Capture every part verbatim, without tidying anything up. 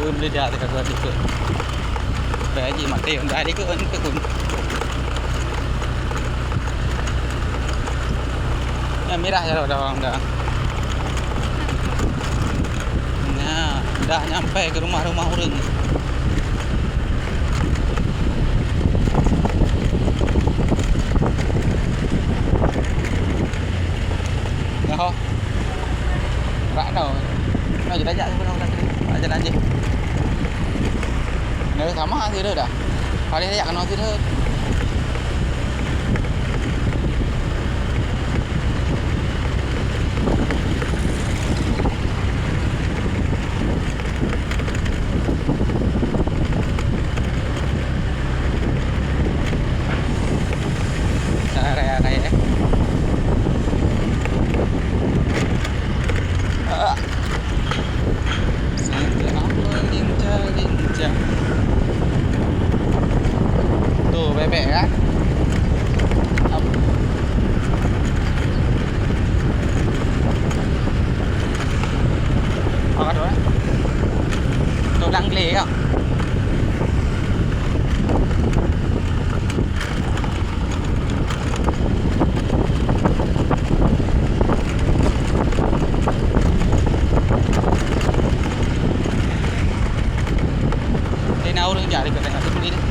Beuledak teuka dikeue. Bèk jih maté, dah dikeue, dikeue. Nyang mirah jaroe dawang dah. Nyan, dah nyampe keu rumah-rumah ureueng. Nyoe ho. Rak nyoe. Nyoe jih tajak sibeuna udah tadi. Rak jalan jih. Nyoe sama sireue dah. Paléng tajak keunoe sireue. Raya-raya, eh. Ah. Sampai apa lincah-lincah. Tu bebek kan? Ap-, apa tu, eh? Tu dangkli kan? Di na ureueng jak di kota tu beli deh.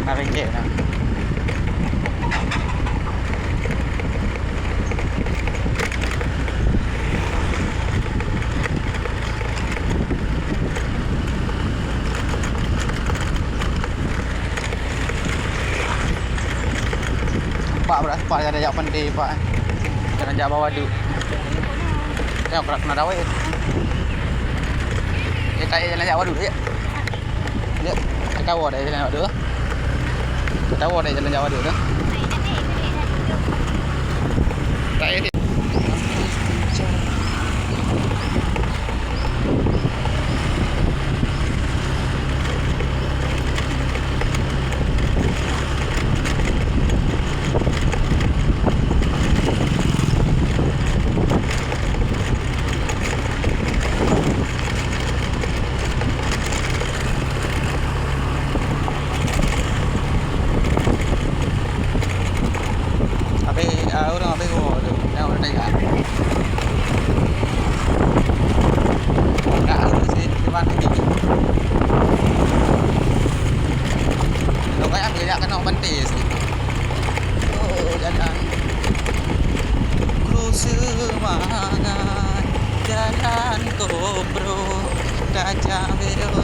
Na ringgit na. Pak, beuraspak, jangan jak pandai, Pak. Jangan jak bawa duit. Tengok, kena, kena dawai. Eh, tak, jangan jak bawa duit, ya. Ya, ketawa dah, jangan jak bawa duit. Ketawa dah, jangan jak bawa duit, dah. Tak, ya. Habéh, ah, ureueng habéh woe tu, dah ureueng teuka. Dak ureueng si Iwan lagi. Lôn kayang geujak keunoe Bante si. Oh, jalan. Ku seumangat jalan kobro, tajak beu